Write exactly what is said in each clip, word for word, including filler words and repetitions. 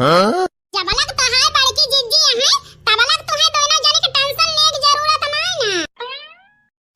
हाँ? जब लग तोहार बड़की जिज्जी अहै, तब लग तोहैं दोनों जने के tension लेक जरूरत नाहीं ना।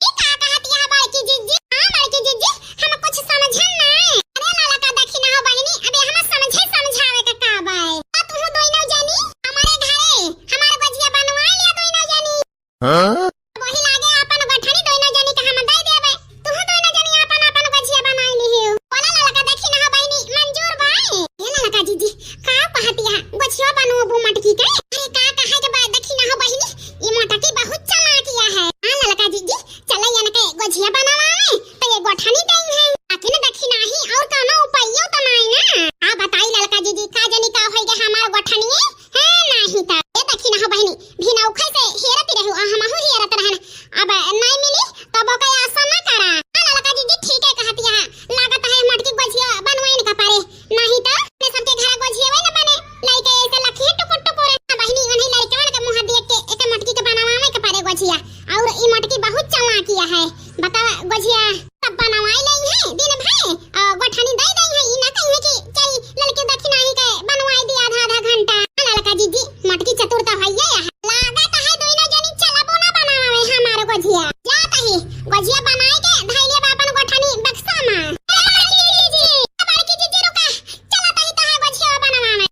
ई का कहत यह बड़की जिज्जी? हाँ, बड़की जिज्जी, हम कुछ समझन नाहीं। अरे ललका देखी ना हो बहिनी, अबे हम समझे समझावे के का बाय? आ तू दोनों जनी हमरे घरे हमार गोझिया बनवाइ लिया दोनों जनी। हाँ? वही लागे आपन गोठनी दोनों जनी के हम दइ देबे। तू दोनों जनी आपन आपन गोझिया बनाइ लिहियो। बोला ललका देखी ना हो बहिनी, मंजूर बाय? ए ललका जिज्जी, का कहत यह? गोझिया बनवाबू मटकी के? अरे का कहे के बा, देखी ना हो बहिनी, ई मोटकी बहुत चालाक यह है। हाँ ललका जिज्जी, चला इनके गोझिया बनवावे, त ये गोठनी देइहैं। आखिर देखी नाही, अउर कउनो उपायो त नाहीं ना। आ बताई ललका जिज्जी, का जनी का होइ गए हमार गोठनिए? है नाही त। ए देखी ना हो बहिनी, भिनौखै से हेरत रहू, आ हमहू हेरत रहन। अब नाहीं मिली, तब ओके आसा ना करा। हाँ ललका जिज्जी, ठीक है कहत यह। लागत है मटकी गोझिया बनवाइन का परे। नाही त अपने सबके घरा गोझिया वही न बने, लइके ऐसे लखिए टुकुर टुकुर। हाँ बहिनी, उन्हीं लड़कवन के मुँह देख के एक मटकी के बनवावे के परे गोझिया। अउर ई मटकी बहुत चालाक यह है, बतावा गोझिया सब बनवाइ लेइहैं दिन भर, अ, गोठनी दइ देइहैं, ई ना कहिहैं कि चल ललकी देखी नाही के बनवाइ दी आधा आधा घंटा। हाँ ललका जिज्जी, मटकी चतुर त हइये यह। लागत है दोनों जनी चलबो ना बनावे हमार गोझिया। जात ही गोझिया बनाइ के धइले बा आपन गोठनी बक्सा मा। ए बड़की जिज्जी, ए बड़की जिज्जी रुका, चलत ही तोहार गोझिया बनवावे।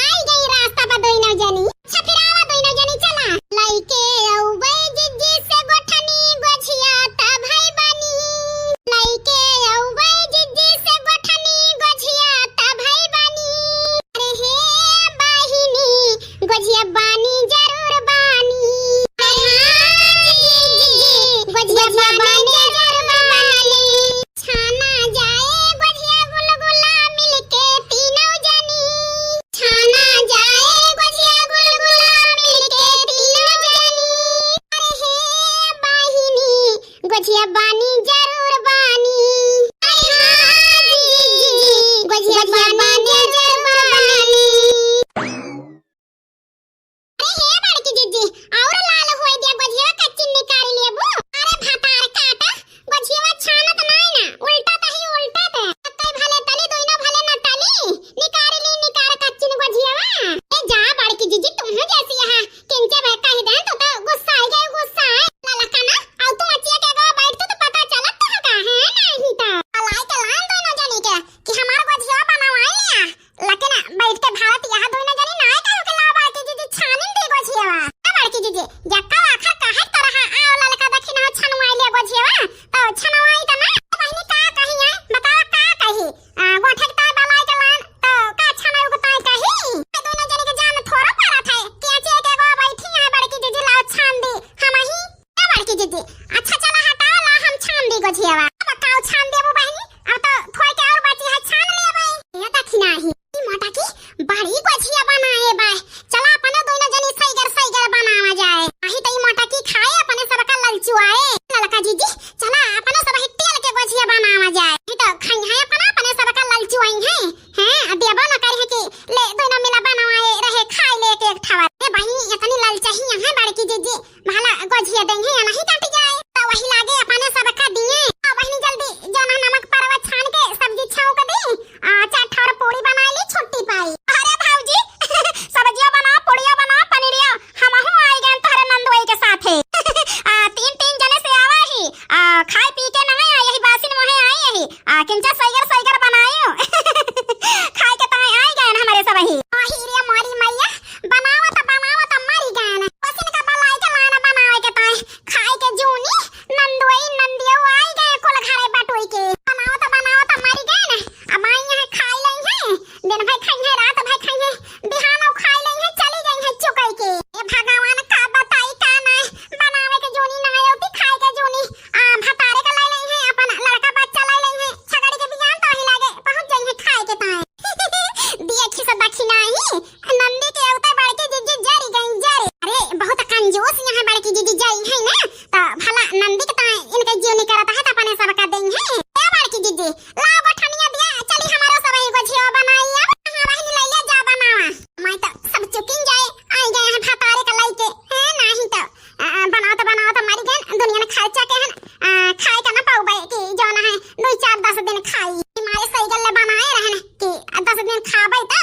आइ गई रास्ता पर दोनों जनी। अच्छा फिर आवा दोनों जनी चला। लइके अउबे जिज्जी से गोठनी गोझिया तबहिं बनी। लइके अउबे जिज्जी से गोठनी गोझिया तबहिं बनी। अरे हे बहिनी, गोझिया बानी जरूर बानी। अरे हाँ जिज्जी, गोझिया बानी जरूर बानी। छाना जाए गोझिया गुलगुला मिलके तीनों जनी। छाना जाए गोझिया गुलगुला मिलके तीनों जनी। अरे हे बहिनी, गोझिया बानी जरूर बानी। अरे हाँ जिज्जी, गोझिया बानी जरूर बानी। अरे हे बड़की जिज्जी, अउर लाल होइ दिया गोझिया, कच्ची निकारी लेबू। अरे भतार काटा, गोझिया छानत नाहीं ना, उल्टा तही उल्टा ते। कई भले तली, दोनों भले न तली, निकारी ली, निकार कच्ची गोझिया। ए जा बड़की जिज्जी, तुहूँ जैसी यहाँ किंचे बे कहि देन तो, तो गुस्सा आइ गए, गुस्सा आइ। ललका ना, अउ तू अचिया के गवा बैठ तो, तो पता चलत तो का है नहीं तो। अलाइ के लान दोनों जनी के कि हमार गोझिया बनवाइ लिया। लेकिन बैठ के भारत यहाँ दोनों जनी नाय कहो के लाओ बड़की जिज्जी छानिन दी गोझिया। ए बड़की जिज्जी, यक्का आखर काहे तरह आओ ललका देखी ना छनवाइ लिया गोझिया, तो छनवाइ त ना। बहिनी का कही है, बतावा का कही? आ, गोठे के ताई बलाइ के लान, तो का छनाई के ताई कही? ए, दोनों जने के जान थोड़ा पड़त है कि अचे के गो बैठी है बड़की जिज्जी, लाओ छान दी, हम ही। ए बड़की जिज्जी, अच्छा चला हटाओ, ला हम छान दी गोझियावा। अब काओ छान देबू बहिनी, अब तो थोड़ के और बची है, छान लेबै। ये देखी नाही, ई मोटा की बड़ी गोझिया बनाए बा। चला अपने दोनों जनी सैगर सैगर बनावा जाए। नाही तो ई मोटा की खाए अपने सबका ललचुआए। ललका जिज्जी, चला, अपने सब ही तेल के गोझिया बनावा जाए। नहीं तो खाई है अपना, अपने सब का ललचुआई है। हैं, आ देबो न करी है कि ले दोनों मिला बनवाए रहे, खाए ले एक एक ठवा। ए बहिनी, इतनी ललचाही है बड़की जिज्जी, भला गोझिया देंगे या नहीं कट जाए। तो वही लागे अपने सब का दिए। आ बहिनी जल्दी जौन है नमक परवा छान के सब्जी छौंक दी। आ, चार ठौर पूड़ी बनाइ ली, छुट्टी पाई। अरे भौजी, सब्जिया बनाओ, पूड़िया बनाओ, पनीरिया, हमहू आइ गए तोहरे नंदुई के साथे। आ, तीन, तीन जने से आवा ही, आ, खाए पी के ना आए, यही बासिन मोहे आई यही। आ, किंचा सैगर, सैगर बनायो। खाए के ताई आइ गए हमरे सबही। आही रे मोरी मैया, बनावत, बनावत मरी गए। बासिन का बलाइ के लाना बनावे के ताई। खाए के जूनी, नंदुई, नंदियो आइ गए कुल घरे बटुई के। बनावत, बनावत मरी गए। अब आई यहाँ खाइ लई है, दिन भर खाई है, रात भर खाई है, बिहानो खाइ लई है, चली गई है चुकई के। ए भगवान का बताई का ना बनावे के जूनी ना होती, खाए के जूनी, आ, भतारे का लाई लई है, अपन लड़का बच्चा लाई लई है, छगड़ी के बिहान तो ही लागे, पहुँच जाई है खाए के ताए। दिए खिस दखिनाई, नंदी के अवते बड़की जिज्जी जरी गई जरी। अरे बहुत कंजूस यहाँ बड़की जिज्जी जरी है ना, तो भला नंदी के ताए इनके जियो निकरत है तो अपने सबका देई है। ए बड़की जिज्जी, लाओ गोठनिया दिया, चली हमारो सब ही गोझियो बनाई। अब हाँ बहिनी लइया जा बनावा। मैं तो सब चुकिन जाए, आई गए हैं भतारे का लइके। हैं, नाही तो, अ, अ, बनाओ तो, बनाओ तो मरी गए, दुनिया में खर्चा के है ना, अ, खाए का ना पाउबे कि जौन है दो चार दस दिन खाई। मारे सही गल्ले बनाए रहन कि दस दिन खाबे तो